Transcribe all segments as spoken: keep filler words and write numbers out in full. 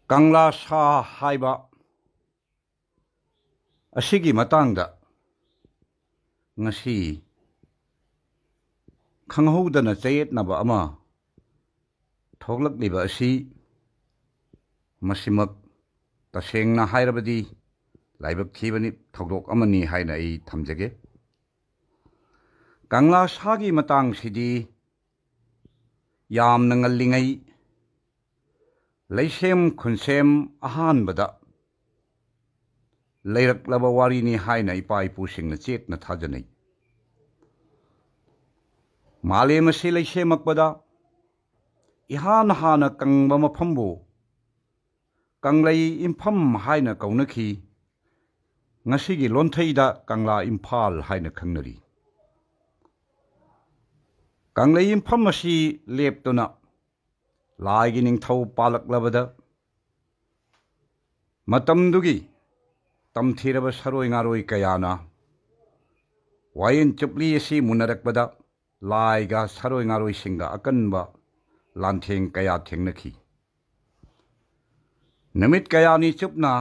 ꯀꯪꯂꯥ ꯁꯥ ꯍꯥꯏꯕ ꯑꯁꯤꯒꯤ ꯃꯇꯥꯡꯗ ꯉꯁꯤ ꯈꯪꯍꯧꯗꯅ ꯆꯌꯦꯠꯅꯕ ꯑꯃ ꯊꯣꯛꯂꯛꯂꯤꯕ ꯑꯁꯤ, ꯃꯁꯤꯃꯛ ꯇꯁꯦꯡꯅ ꯍꯥꯏꯔꯕꯗꯤ ꯂꯥꯏꯕꯛ ꯊꯤꯕꯅꯤ, ꯊꯧꯗꯣꯛ ꯑꯃꯅꯤ ꯍꯥꯏꯅ ꯑꯩ ꯊꯝꯖꯒꯦ꯫ ꯀꯪꯂꯥ ꯁꯥꯒꯤ ꯃꯇꯥꯡꯁꯤꯗꯤ ꯌꯥꯝꯅ ꯉꯜꯂꯤꯉꯩ ꯂꯩꯁꯦꯝ ꯈꯨꯟꯁꯦꯝ ꯑꯍꯥꯟꯕꯗ ꯂꯩꯔꯛꯂꯕ ꯋꯥꯔꯤꯅꯤ ꯍꯥꯏꯅ ꯏꯄꯥ ꯏꯄꯨꯁꯤꯡꯅ ꯆꯦꯠꯅ ꯊꯥꯖꯅꯩ꯫ ꯃꯥꯂꯦꯝ ꯑꯁꯤ ꯂꯩꯁꯦꯝꯃꯛꯄꯗ ꯏꯍꯥꯟ ꯍꯥꯟꯅ ꯀꯪꯕ ꯃꯐꯝꯕꯨ ꯀꯪꯂꯩ ꯏꯝꯐꯝ ꯍꯥꯏꯅ ꯀꯧꯅꯈꯤ꯫ ꯉꯁꯤꯒꯤ ꯂꯣꯟꯊꯩꯗ ꯀꯪꯂꯥ ꯏꯝꯐꯥꯜ ꯍꯥꯏꯅ ꯈꯪꯅꯔꯤ꯫ ꯀꯪꯂꯩ ꯏꯝꯐꯝ ꯑꯁꯤ ꯂꯦꯞꯇꯨꯅ ꯂꯥꯏꯒꯤ ꯅꯤꯡꯊꯧ ꯄꯥꯜꯂꯛꯂꯕꯗ, ꯃꯇꯝꯗꯨꯒꯤ ꯇꯝꯊꯤꯔꯕ ꯁꯔꯣꯏ ꯉꯥꯔꯣꯏ ꯀꯌꯥꯅ ꯋꯥꯌꯦꯟ ꯆꯨꯞꯂꯤ ꯑꯁꯤ ꯃꯨꯟꯅꯔꯛꯄꯗ ꯂꯥꯏꯒ ꯁꯔꯣꯏ ꯉꯥꯔꯣꯏꯁꯤꯡꯒ ꯑꯀꯟꯕ ꯂꯥꯟꯊꯦꯡ ꯀꯌꯥ ꯊꯦꯡꯅꯈꯤ꯫ ꯅꯨꯃꯤꯠ ꯀꯌꯥꯅꯤ ꯆꯨꯞꯅ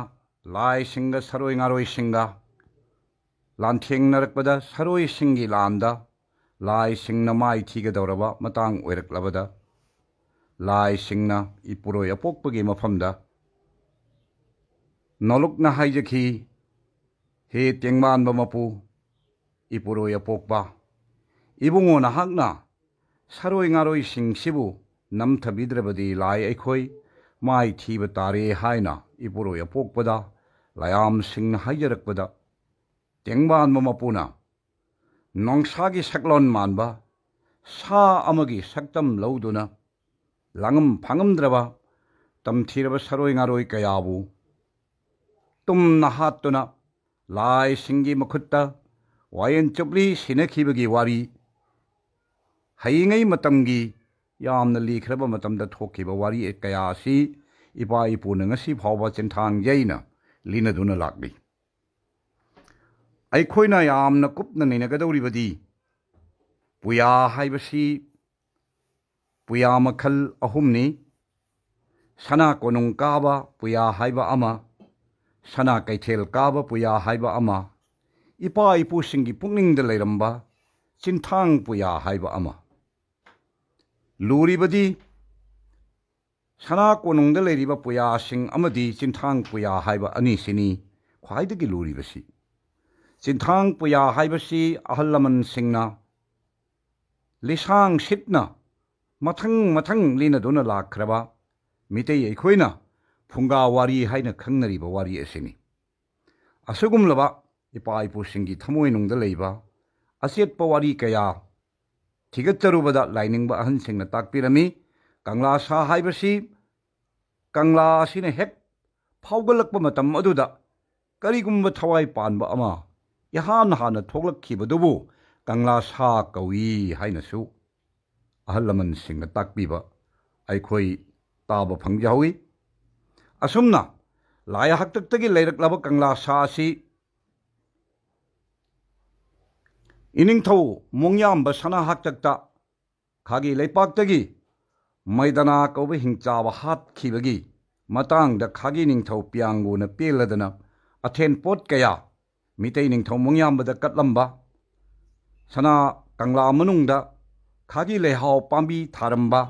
ꯂꯥꯏꯁꯤꯡꯒ ꯁꯔꯣꯏ ꯉꯥꯔꯣꯏꯁꯤꯡꯒ ꯂꯥꯟꯊꯦꯡꯅꯔꯛꯄꯗ, ꯁꯔꯣꯏꯁꯤꯡꯒꯤ ꯂꯥꯟꯗ ꯂꯥꯏꯁꯤꯡꯅ ꯃꯥꯏ ꯊꯤꯒꯗꯧꯔꯕ ꯃꯇꯥꯡ ꯑꯣꯏꯔꯛꯂꯕꯗ, ꯂꯥꯏꯁꯤꯡꯅ ꯏꯄꯨꯔꯣꯏ ꯑꯄꯣꯛꯄꯒꯤ ꯃꯐꯝꯗ ꯅꯣꯂꯨꯛꯅ ꯍꯥꯏꯖꯈꯤ, "ꯍꯦ ꯇꯦꯡꯕꯥꯟꯕ ꯃꯄꯨ, ꯏꯄꯨꯔꯣꯏ ꯑꯄꯣꯛꯄ, ꯏꯕꯨꯡꯉꯣ ꯅꯍꯥꯛꯅ ꯁꯔꯣꯏ ꯉꯥꯔꯣꯏꯁꯤꯡꯁꯤꯕꯨ ꯅꯝꯊꯕꯤꯗ꯭ꯔꯕꯗꯤ ꯂꯥꯏ ꯑꯩꯈꯣꯏ ꯃꯥꯏ ꯊꯤꯕ ꯇꯥꯔꯦ" ꯍꯥꯏꯅ ꯏꯄꯨꯔꯣꯏ ꯑꯄꯣꯛꯄꯗ ꯂꯥꯏꯌꯥꯝꯁꯤꯡꯅ ꯍꯥꯏꯖꯔꯛꯄꯗ, ꯇꯦꯡꯕꯥꯟꯕ ꯃꯄꯨꯅ ꯅꯣꯡꯁꯥꯒꯤ ꯁꯛꯂꯣꯟ ꯃꯥꯟꯕ ꯁꯥ ꯑꯃꯒꯤ ꯁꯛꯇꯝ ꯂꯧꯗꯨꯅ ꯂꯥꯡꯉꯝ ꯐꯥꯉꯝꯗ꯭ꯔꯕ ꯇꯝꯊꯤꯔꯕ ꯁꯔꯣꯏ ꯉꯥꯔꯣꯏ ꯀꯌꯥꯕꯨ ꯇꯨꯝꯅ ꯍꯥꯠꯇꯨꯅ ꯂꯥꯏꯁꯤꯡꯒꯤ ꯃꯈꯨꯠꯇ ꯋꯥꯌꯦꯟ ꯆꯨꯞꯂꯤ ꯁꯤꯟꯅꯈꯤꯕꯒꯤ ꯋꯥꯔꯤ, ꯍꯌꯦꯡꯉꯩ ꯃꯇꯝꯒꯤ ꯌꯥꯝꯅ ꯂꯤꯈ꯭ꯔꯕ ꯃꯇꯝꯗ ꯊꯣꯛꯈꯤꯕ ꯋꯥꯔꯤ ꯀꯌꯥ ꯑꯁꯤ ꯏꯄꯥ ꯏꯄꯨꯅ ꯉꯁꯤ ꯐꯥꯎꯕ ꯆꯤꯟꯊꯥꯡ ꯌꯩꯅ ꯂꯤꯅꯗꯨꯅ ꯂꯥꯛꯂꯤ꯫ ꯑꯩꯈꯣꯏꯅ ꯌꯥꯝꯅ ꯀꯨꯞꯅ ꯅꯩꯅꯒꯗꯧꯔꯤꯕꯗꯤ ꯄꯨꯌꯥ ꯍꯥꯏꯕꯁꯤ ꯄꯨꯌꯥ ꯃꯈꯜ ꯑꯍꯨꯝꯅꯤ꯫ ꯁꯅꯥ ꯀꯣꯅꯨꯡ ꯀꯥꯕ ꯄꯨꯌꯥ ꯍꯥꯏꯕ ꯑꯃ, ꯁꯅꯥ ꯀꯩꯊꯦꯜ ꯀꯥꯕ ꯄꯨꯌꯥ ꯍꯥꯏꯕ ꯑꯃ, ꯏꯄꯥ ꯏꯄꯨꯁꯤꯡꯒꯤ ꯄꯨꯛꯅꯤꯡꯗ ꯂꯩꯔꯝꯕ ꯆꯤꯟꯊꯥꯡ ꯄꯨꯌꯥ ꯍꯥꯏꯕ ꯑꯃ꯫ ꯂꯨꯔꯤꯕꯗꯤ ꯁꯅꯥ ꯀꯣꯅꯨꯡꯗ ꯂꯩꯔꯤꯕ ꯄꯨꯌꯥꯁꯤꯡ ꯑꯃꯗꯤ ꯆꯤꯟꯊꯥꯡ ꯄꯨꯌꯥ ꯍꯥꯏꯕ ꯑꯅꯤꯁꯤꯅꯤ ꯈ꯭ꯋꯥꯏꯗꯒꯤ ꯂꯨꯔꯤꯕꯁꯤ꯫ ꯆꯤꯟꯊꯥꯡ ꯄꯨꯌꯥ ꯍꯥꯏꯕꯁꯤ ꯑꯍꯜ ꯂꯃꯟꯁꯤꯡꯅ ꯂꯤꯁꯥꯡ ꯁꯤꯠꯅ ꯃꯊꯪ ꯃꯊꯪ ꯂꯤꯅꯗꯨꯅ ꯂꯥꯛꯈ꯭ꯔꯕ ꯃꯤꯇꯩ ꯑꯩꯈꯣꯏꯅ ꯐꯨꯡꯒꯥ ꯋꯥꯔꯤ ꯍꯥꯏꯅ ꯈꯪꯅꯔꯤꯕ ꯋꯥꯔꯤ ꯑꯁꯤꯅꯤ꯫ ꯑꯁꯤꯒꯨꯝꯂꯕ ꯏꯄꯥ ꯏꯄꯨꯁꯤꯡꯒꯤ ꯊꯃꯣꯏꯅꯨꯡꯗ ꯂꯩꯕ ꯑꯆꯦꯠꯄ ꯋꯥꯔꯤ ꯀꯌꯥ ꯊꯤꯒꯠꯆꯔꯨꯕꯗ ꯂꯥꯏꯅꯤꯡꯕ ꯑꯍꯟꯁꯤꯡꯅ ꯇꯥꯛꯄꯤꯔꯝꯃꯤ, ꯀꯪꯂꯥ ꯁꯥ ꯍꯥꯏꯕꯁꯤ ꯀꯪꯂꯥ ꯑꯁꯤꯅ ꯍꯦꯛ ꯐꯥꯎꯒꯠꯂꯛꯄ ꯃꯇꯝ ꯑꯗꯨꯗ ꯀꯔꯤꯒꯨꯝꯕ ꯊꯋꯥꯏ ꯄꯥꯟꯕ ꯑꯃ ꯏꯍꯥꯟ ꯍꯥꯟꯅ ꯊꯣꯛꯂꯛꯈꯤꯕꯗꯨꯕꯨ ꯀꯪꯂꯥ ꯁꯥ ꯀꯧꯏ ꯍꯥꯏꯅꯁꯨ ꯑꯍꯜ ꯂꯃꯟꯁꯤꯡꯅ ꯇꯥꯛꯄꯤꯕ ꯑꯩꯈꯣꯏ ꯇꯥꯕ ꯐꯪꯖꯍꯧꯏ꯫ ꯑꯁꯨꯝꯅ ꯂꯥꯏ ꯍꯥꯛꯇꯛꯇꯒꯤ ꯂꯩꯔꯛꯂꯕ ꯀꯪꯂꯥ ꯁꯥ ꯑꯁꯤ ꯏꯅꯤꯡꯊꯧ ꯃꯣꯡꯌꯥꯝꯕ ꯁꯅꯥ ꯍꯥꯛꯇꯛꯇ ꯈꯥꯒꯤ ꯂꯩꯄꯥꯛꯇꯒꯤ ꯃꯩꯗꯅꯥ ꯀꯧꯕ ꯍꯤꯡꯆꯥꯕ ꯍꯥꯠꯈꯤꯕꯒꯤ ꯃꯇꯥꯡꯗ ꯈꯥꯒꯤ ꯅꯤꯡꯊꯧ ꯄꯤꯌꯥꯡꯒꯨꯅ ꯄꯦꯜꯂꯗꯅ ꯑꯊꯦꯟ ꯄꯣꯠ ꯀꯌꯥ ꯃꯤꯇꯩ ꯅꯤꯡꯊꯧ ꯃꯣꯡꯌꯥꯝꯕꯗ ꯀꯠꯂꯝꯕ, ꯁꯅꯥ ꯀꯪꯂꯥ ꯃꯅꯨꯡꯗ ꯈꯥꯒꯤ ꯂꯩꯍꯥꯎ ꯄꯥꯝꯕꯤ ꯊꯥꯔꯝꯕ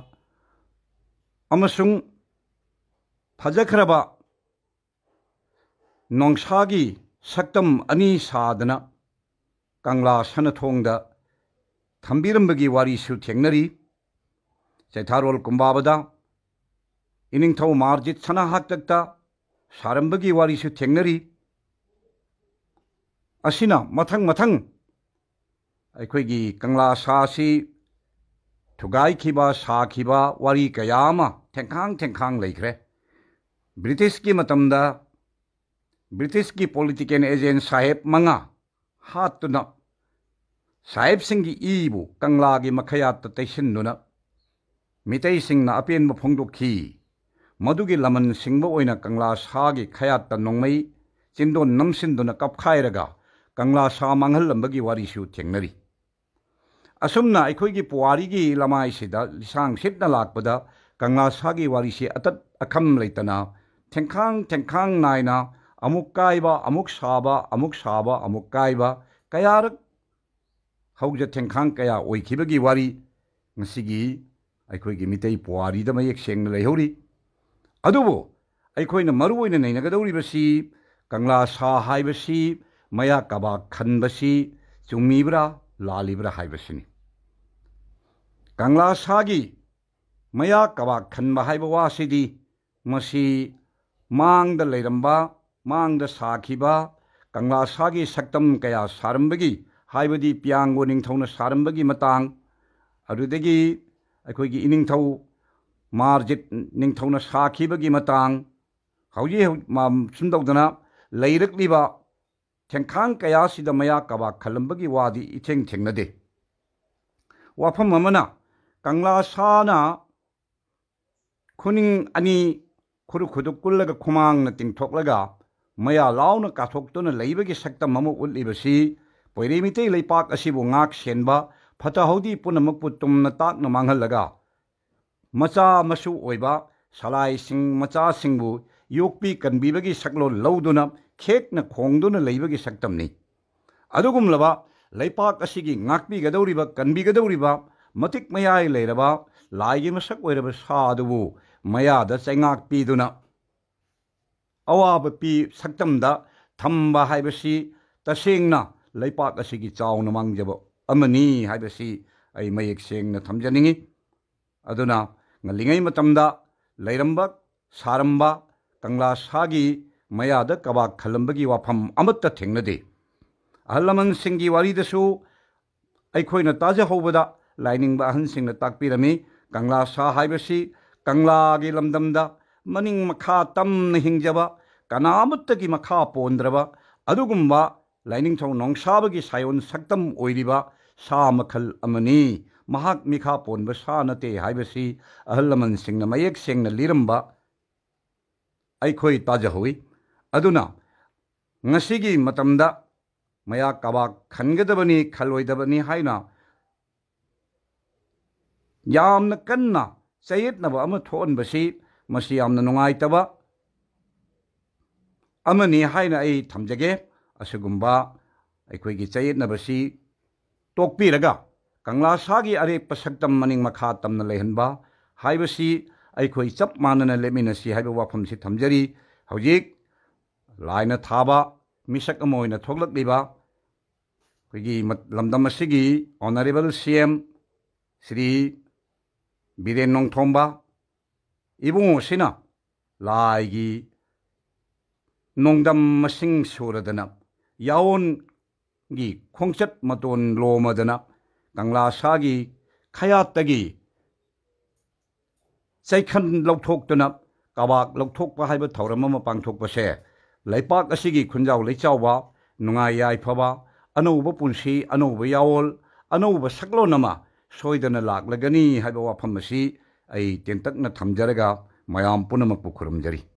ꯑꯃꯁꯨꯡ ꯐꯖꯈ꯭ꯔꯕ ꯅꯣꯡꯁꯥꯒꯤ ꯁꯛꯇꯝ ꯑꯅꯤ ꯁꯥꯗꯅ ꯀꯪꯂꯥ ꯁꯅꯊꯣꯡꯗ ꯊꯝꯕꯤꯔꯝꯕꯒꯤ ꯋꯥꯔꯤꯁꯨ ꯊꯦꯡꯅꯔꯤ꯫ ꯆꯩꯊꯥꯔꯣꯜ ꯀꯨꯝꯕꯥꯕꯗ ꯏꯅꯤꯡꯊꯧ ꯃꯥꯔꯖꯤꯠ ꯁꯅꯥ ꯍꯥꯛꯇꯛꯇ ꯁꯥꯔꯝꯕꯒꯤ ꯋꯥꯔꯤꯁꯨ ꯊꯦꯡꯅꯔꯤ꯫ ꯑꯁꯤꯅ ꯃꯊꯪ ꯃꯊꯪ ꯑꯩꯈꯣꯏꯒꯤ ꯀꯪꯂꯥ ꯁꯥꯁꯤ ꯊꯨꯒꯥꯏꯈꯤꯕ, ꯁꯥꯈꯤꯕ ꯋꯥꯔꯤ ꯀꯌꯥ ꯑꯃ ꯊꯦꯡꯈꯥꯡ ꯊꯦꯡꯈꯥꯡ ꯂꯩꯈ꯭ꯔꯦ꯫ ꯕ꯭ꯔꯤꯇꯤꯁꯀꯤ ꯃꯇꯝꯗ ꯕ꯭ꯔꯤꯇꯤꯁꯀꯤ ꯄꯣꯂꯤꯇꯤꯀꯦꯜ ꯑꯦꯖꯦꯟ ꯁꯥꯍꯦꯕ ꯃꯉꯥ ꯍꯥꯠꯇꯨꯅ ꯁꯥꯍꯦꯕꯁꯤꯡꯒꯤ ꯏꯕꯨ ꯀꯪꯂꯥꯒꯤ ꯃꯈꯌꯥꯠꯇ ꯇꯩꯁꯤꯟꯗꯨꯅ ꯃꯤꯇꯩꯁꯤꯡꯅ ꯑꯄꯦꯟꯕ ꯐꯣꯡꯗꯣꯛꯈꯤ꯫ ꯃꯗꯨꯒꯤ ꯂꯃꯟ ꯁꯤꯡꯕ ꯑꯣꯏꯅ ꯀꯪꯂꯥ ꯁꯥꯒꯤ ꯈꯌꯥꯠꯇ ꯅꯣꯡꯃꯩ ꯆꯤꯟꯗꯣꯟ ꯅꯝꯁꯤꯟꯗꯨꯅ ꯀꯞꯈꯥꯏꯔꯒ ꯀꯪꯂꯥ ꯁꯥ ꯃꯥꯡꯍꯜꯂꯝꯕꯒꯤ ꯋꯥꯔꯤꯁꯨ ꯊꯦꯡꯅꯔꯤ꯫ ꯑꯁꯨꯝꯅ ꯑꯩꯈꯣꯏꯒꯤ ꯄꯨꯋꯥꯔꯤꯒꯤ ꯂꯃꯥꯏꯁꯤꯗ ꯂꯤꯁꯥꯡ ꯁꯤꯠꯅ ꯂꯥꯛꯄꯗ ꯀꯪꯂꯥ ꯁꯥꯒꯤ ꯋꯥꯔꯤꯁꯤ ꯑꯇꯠ ꯑꯈꯝ ꯂꯩꯇꯅ, ꯊꯦꯡꯈꯥꯡ ꯊꯦꯡꯈꯥꯡ ꯅꯥꯏꯅ ꯑꯃꯨꯛ ꯀꯥꯏꯕ, ꯑꯃꯨꯛ ꯁꯥꯕ, ꯑꯃꯨꯛ ꯁꯥꯕ, ꯑꯃꯨꯛ ꯀꯥꯏꯕ, ꯀꯌꯥꯔꯛ ꯍꯧꯖ ꯊꯦꯡꯈꯥꯡ ꯀꯌꯥ ꯑꯣꯏꯈꯤꯕꯒꯤ ꯋꯥꯔꯤ ꯉꯁꯤꯒꯤ ꯑꯩꯈꯣꯏꯒꯤ ꯃꯤꯇꯩ ꯄꯨꯋꯥꯔꯤꯗ ꯃꯌꯦꯛ ꯁꯦꯡꯅ ꯂꯩꯍꯧꯔꯤ꯫ ꯑꯗꯨꯕꯨ ꯑꯩꯈꯣꯏꯅ ꯃꯔꯨ ꯑꯣꯏꯅ ꯅꯩꯅꯒꯗꯧꯔꯤꯕꯁꯤ ꯀꯪꯂꯥ ꯁꯥ ꯍꯥꯏꯕꯁꯤ ꯃꯌꯥ ꯀꯕꯥꯛ ꯈꯟꯕꯁꯤ ꯆꯨꯝꯃꯤꯕ꯭ꯔꯥ ꯂꯥꯜꯂꯤꯕ꯭ꯔꯥ ꯍꯥꯏꯕꯁꯤꯅꯤ꯫ ꯀꯪꯂꯥ ꯁꯥꯒꯤ ꯃꯌꯥ ꯀꯕꯥꯛ ꯈꯟꯕ ꯍꯥꯏꯕ ꯋꯥꯁꯤꯗꯤ ꯃꯁꯤ ꯃꯥꯡꯗ ꯂꯩꯔꯝꯕ, ꯃꯥꯡꯗ ꯁꯥꯈꯤꯕ ꯀꯪꯂꯥ ꯁꯥꯒꯤ ꯁꯛꯇꯝ ꯀꯌꯥ ꯁꯥꯔꯝꯕꯒꯤ, ꯍꯥꯏꯕꯗꯤ ꯄꯤꯌꯥꯡꯒꯣ ꯅꯤꯡꯊꯧꯅ ꯁꯥꯔꯝꯕꯒꯤ ꯃꯇꯥꯡ, ꯑꯗꯨꯗꯒꯤ ꯑꯩꯈꯣꯏꯒꯤ ꯏꯅꯤꯡꯊꯧ ꯃꯥꯔꯖꯤꯠ ꯅꯤꯡꯊꯧꯅ ꯁꯥꯈꯤꯕꯒꯤ ꯃꯇꯥꯡ, ꯍꯧꯖꯤꯛ ꯍꯧ-, ꯃ-, ꯁꯨꯝ ꯇꯧꯗꯅ ꯂꯩꯔꯛꯂꯤꯕ ꯊꯦꯡꯈꯥꯡ ꯀꯌꯥꯁꯤꯗ ꯃꯌꯥ ꯀꯕꯥꯛ ꯈꯜꯂꯝꯕꯒꯤ ꯋꯥꯗꯤ ꯏꯊꯦꯡ ꯊꯦꯡꯅꯗꯦ꯫ ꯋꯥꯐꯝ ꯑꯃꯅ, ꯀꯪꯂꯥ ꯁꯥꯅ ꯈꯨꯅꯤꯡ ꯑꯅꯤ ꯈꯨꯔꯨ ꯈꯨꯗꯨ ꯀꯨꯜꯂꯒ ꯈꯨꯃꯥꯡꯅ ꯇꯤꯡꯊꯣꯛꯂꯒ ꯃꯌꯥ ꯂꯥꯎꯅ ꯀꯥꯊꯣꯛꯇꯨꯅ ꯂꯩꯕꯒꯤ ꯁꯛꯇꯝ ꯑꯃ ꯎꯠꯂꯤꯕꯁꯤ ꯄꯣꯏꯔꯩ ꯃꯤꯇꯩ ꯂꯩꯄꯥꯛ ꯑꯁꯤꯕꯨ ꯉꯥꯛ ꯁꯦꯟꯕ ꯐꯠꯇ ꯍꯥꯎꯗꯤ ꯄꯨꯝꯅꯃꯛꯄꯨ ꯇꯨꯝꯅ ꯇꯥꯛꯅ ꯃꯥꯡꯍꯜꯂꯒ ꯃꯆꯥ ꯃꯁꯨ ꯑꯣꯏꯕ ꯁꯂꯥꯏꯁꯤꯡ ꯃꯆꯥꯁꯤꯡꯕꯨ ꯌꯣꯛꯄꯤ ꯀꯟꯕꯤꯕꯒꯤ ꯁꯛꯂꯣꯟ ꯂꯧꯗꯨꯅ ꯈꯦꯛꯅ ꯈꯣꯡꯗꯨꯅ ꯂꯩꯕꯒꯤ ꯁꯛꯇꯝꯅꯤ꯫ ꯑꯗꯨꯒꯨꯝꯂꯕ ꯂꯩꯄꯥꯛ ꯑꯁꯤꯒꯤ ꯉꯥꯛꯄꯤꯒꯗꯧꯔꯤꯕ, ꯀꯟꯕꯤꯒꯗꯧꯔꯤꯕ ꯃꯇꯤꯛ ꯃꯌꯥꯏ ꯂꯩꯔꯕ ꯂꯥꯏꯒꯤ ꯃꯁꯛ ꯑꯣꯏꯔꯕ ꯁꯥ ꯑꯗꯨꯕꯨ ꯃꯌꯥꯗ ꯆꯩꯉꯥꯛ ꯄꯤꯗꯨꯅ ꯑꯋꯥꯕ ꯄꯤ ꯁꯛꯇꯝꯗ ꯊꯝꯕ ꯍꯥꯏꯕꯁꯤ ꯇꯁꯦꯡꯅ ꯂꯩꯄꯥꯛ ꯑꯁꯤꯒꯤ ꯆꯥꯎꯅ ꯃꯥꯡꯖꯕ ꯑꯃꯅꯤ ꯍꯥꯏꯕꯁꯤ ꯑꯩ ꯃꯌꯦꯛ ꯁꯦꯡꯅ ꯊꯝꯖꯅꯤꯡꯏ꯫ ꯑꯗꯨꯅ ꯉꯜꯂꯤꯉꯩ ꯃꯇꯝꯗ ꯂꯩꯔꯝꯕ ꯁꯥꯔꯝꯕ ꯀꯪꯂꯥ ꯁꯥꯒꯤ ꯃꯌꯥꯗ ꯀꯕꯥꯛ ꯈꯜꯂꯝꯕꯒꯤ ꯋꯥꯐꯝ ꯑꯃꯠꯇ ꯊꯦꯡꯅꯗꯦ꯫ ꯑꯍꯜ ꯂꯃꯟꯁꯤꯡꯒꯤ ꯋꯥꯔꯤꯗꯁꯨ ꯑꯩꯈꯣꯏꯅ ꯇꯥꯖꯍꯧꯕꯗ ꯂꯥꯏꯅꯤꯡꯕ ꯑꯍꯟꯁꯤꯡꯅ ꯇꯥꯛꯄꯤꯔꯝꯃꯤ, ꯀꯪꯂꯥ ꯁꯥ ꯍꯥꯏꯕꯁꯤ ꯀꯪꯂꯥꯒꯤ ꯂꯝꯗꯝꯗ ꯃꯅꯤꯡ ꯃꯈꯥ ꯇꯝꯅ ꯍꯤꯡꯖꯕ, ꯀꯅꯥꯃꯠꯇꯒꯤ ꯃꯈꯥ ꯄꯣꯟꯗ꯭ꯔꯕ ꯑꯗꯨꯒꯨꯝꯕ ꯂꯥꯏꯅꯤꯡꯊꯧ ꯅꯣꯡꯁꯥꯕꯒꯤ ꯁꯥꯏꯑꯣꯟ ꯁꯛꯇꯝ ꯑꯣꯏꯔꯤꯕ ꯁꯥ ꯃꯈꯜ ꯑꯃꯅꯤ꯫ ꯃꯍꯥꯛ ꯃꯤꯈꯥ ꯄꯣꯟꯕ ꯁꯥ ꯅꯠꯇꯦ ꯍꯥꯏꯕꯁꯤ ꯑꯍꯜ ꯂꯃꯟꯁꯤꯡꯅ ꯃꯌꯦꯛ ꯁꯦꯡꯅ ꯂꯤꯔꯝꯕ ꯑꯩꯈꯣꯏ ꯇꯥꯖꯍꯧꯏ꯫ ꯑꯗꯨꯅ ꯉꯁꯤꯒꯤ ꯃꯇꯝꯗ ꯃꯌꯥ ꯀꯕꯥꯛ ꯈꯟꯒꯗꯕꯅꯤ, ꯈꯜꯂꯣꯏꯗꯕꯅꯤ ꯍꯥꯏꯅ ꯌꯥꯝꯅ ꯀꯟꯅ ꯆꯌꯦꯠꯅꯕ ꯑꯃ ꯊꯣꯛꯍꯟꯕꯁꯤ ꯃꯁꯤ ꯌꯥꯝꯅ ꯅꯨꯡꯉꯥꯏꯇꯕ ꯑꯃꯅꯤ ꯍꯥꯏꯅ ꯑꯩ ꯊꯝꯖꯒꯦ꯫ ꯑꯁꯤꯒꯨꯝꯕ ꯑꯩꯈꯣꯏꯒꯤ ꯆꯌꯦꯠꯅꯕꯁꯤ ꯇꯣꯛꯄꯤꯔꯒ ꯀꯪꯂꯥ ꯁꯥꯒꯤ ꯑꯔꯦꯞꯄ ꯁꯛꯇꯝ ꯃꯅꯤꯡ ꯃꯈꯥ ꯇꯝꯅ ꯂꯩꯍꯟꯕ ꯍꯥꯏꯕꯁꯤ ꯑꯩꯈꯣꯏ ꯆꯞ ꯃꯥꯟꯅꯅ ꯂꯦꯞꯃꯤꯟꯅꯁꯤ ꯍꯥꯏꯕ ꯋꯥꯐꯝꯁꯤ ꯊꯝꯖꯔꯤ꯫ ꯍꯧꯖꯤꯛ ꯂꯥꯏꯅ ꯊꯥꯕ ꯃꯤꯁꯛ ꯑꯃ ꯑꯣꯏꯅ ꯊꯣꯛꯂꯛꯂꯤꯕ ꯑꯩꯈꯣꯏꯒꯤ ꯃꯠ-, ꯂꯝꯗꯝ ꯑꯁꯤꯒꯤ Honourable C M Shri Biren ꯅꯣꯡꯊꯣꯝꯕ ꯏꯕꯨꯡꯉꯣꯁꯤꯅ ꯂꯥꯏꯒꯤ ꯅꯣꯡꯗꯝ ꯃꯁꯤꯡ ꯁꯨꯔꯗꯅ ꯌꯥꯑꯣꯟꯒꯤ ꯈꯣꯡꯆꯠ ꯃꯇꯣꯟ ꯂꯣꯝꯃꯗꯅ ꯀꯪꯂꯥ ꯁꯥꯒꯤ ꯈꯌꯥꯠꯇꯒꯤ ꯆꯩꯈꯟ ꯂꯧꯊꯣꯛꯇꯨꯅ ꯀꯕꯥꯛ ꯂꯧꯊꯣꯛꯄ ꯍꯥꯏꯕ ꯊꯧꯔꯝ ꯑꯃ ꯄꯥꯡꯊꯣꯛꯄꯁꯦ ꯂꯩꯄꯥꯛ ꯑꯁꯤꯒꯤ ꯈꯨꯟꯖꯥꯎ ꯂꯩꯆꯥꯎꯕ, ꯅꯨꯡꯉꯥꯏ ꯌꯥꯏꯐꯕ, ꯑꯅꯧꯕ ꯄꯨꯟꯁꯤ, ꯑꯅꯧꯕ ꯌꯥꯑꯣꯜ, ꯑꯅꯧꯕ ꯁꯛꯂꯣꯟ ꯑꯃ ꯁꯣꯏꯗꯅ ꯂꯥꯛꯂꯒꯅꯤ ꯍꯥꯏꯕ ꯋꯥꯐꯝ ꯑꯁꯤ ꯑꯩ ꯇꯦꯟꯇꯛꯅ ꯊꯝꯖꯔꯒ ꯃꯌꯥꯝ ꯄꯨꯝꯅꯃꯛꯄꯨ ꯈꯨꯔꯨꯝꯖꯔꯤ꯫